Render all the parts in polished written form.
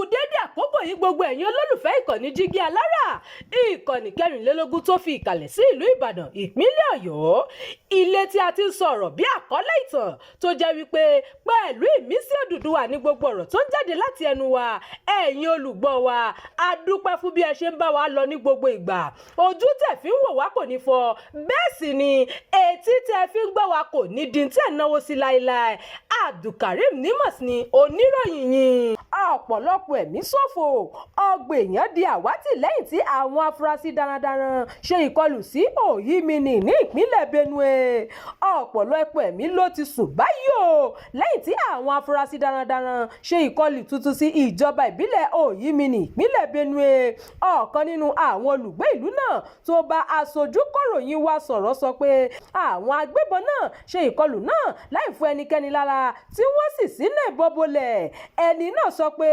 Dédé àkókò yìí, gbogbo ẹ̀yin olólùfẹ́ ìkànnì Jígí Alára, ìkànnì 24 tó fi ìkàlẹ̀ sí ìlú Ìbàdàn, ìpínlẹ̀ Ọ̀yọ́, ilé tí a ti ń sọ̀rọ̀ bí àkọlé ìtàn tó jẹ́ wípé pẹ̀lú ìmísí Odùduwà ní gbogbo ọ̀rọ̀ tó ń jáde láti ẹnu wa. Ẹ̀yin olùgbọ́ wa, a dúpẹ́ fún bí ẹ ṣe ń bá wa lọ ní gbogbo ìgbà. Ojú tẹ̀ fi ń wò wá kò ní fọ́, bẹ́ẹ̀ sì ni etí tẹ̀ fi ń gbọ́ wa kò ní di tẹ̀ náwó sí láéláé. Abdulkareem Nimas ni oníròyìn yìí. Ọ̀pọ̀lọpọ̀ ẹ̀mí ṣòfò, ọgbọ̀n èèyàn di àwátì lẹ́yìn tí àwọn afurasí darandaran ṣe ìkọlù sí Ohimini ní ìpínlẹ̀ Benue. Ọ̀pọ̀lọpọ̀ ẹ̀mí ló ti sùn báyìí o, lẹ́yìn tí àwọn afurasí darandaran ṣe ìkọlù tuntun sí ìjọba ìbílẹ̀ Ohimini, ìpínlẹ̀ Benue. Ọ̀kan nínú àwọn olùgbé ìlú náà tó bá aṣojú kọ̀ròyìn wa sọ̀rọ̀ sọ pé àwọn agbébọn náà ṣe ìkọlù náà láì fún ẹnikẹ́ni lára, tí wọ́n sì ṣínà ìbọn bolẹ̀. Ẹni náà sọ pé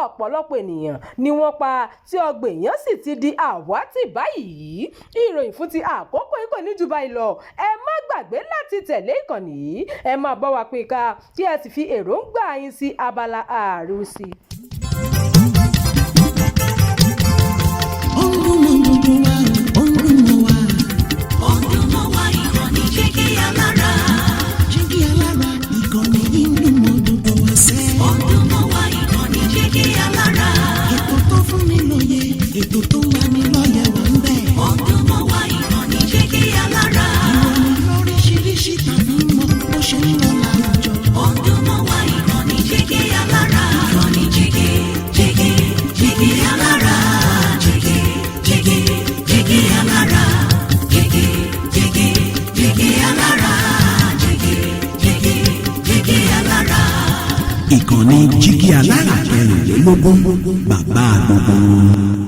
ọ̀pọ̀lọpọ̀ ènìyàn ni wọ́n pa, tí ọgbọ̀n èèyàn sì ti di àwátì báyìí. Ìròyìn fún ti àkókò yìí kò ní jù báyìí lọ. Ẹ má gbàgbé láti tẹ̀lé ìkànnì yìí, ẹ máa bá wa pín ká, kí ẹ sì fi èròǹgbà yín sí abala àríwísí. Ó ń dùn mọ́ gbogbo wa, ó ń dùn mọ́ wa. Ó ń dùn mọ́ wa, ìkànnì Jígí Alára. Jígí Alára, ìkànnì yìí ń dùn mọ́ gbogbo wa sẹ́. Ó ń dùn mọ́ wa, ìkànnì Jígí Alára. Ètò tó fún ni lóye, ètò tó ń lani lọ́yẹ̀ wà ń bẹ̀. Ó ń dùn mọ́ wa, ìkànnì Jígí Alára. Ìròyìn lóríṣiríṣi tàbí mọ bó ṣe ń lọ láwùjọ. Ó ń dùn mọ́ wa, ìkànnì Jígí Alára. Ìkànnì Jígí, Jígí, Jígí Alára. Jígí, Jígí, Jígí Alára. Jígí, Jígí, Jígí Alára. Jígí, Jígí, Jígí Alára. Ìkànnì Jígí Alára 24, bàbá gbogbo wọn.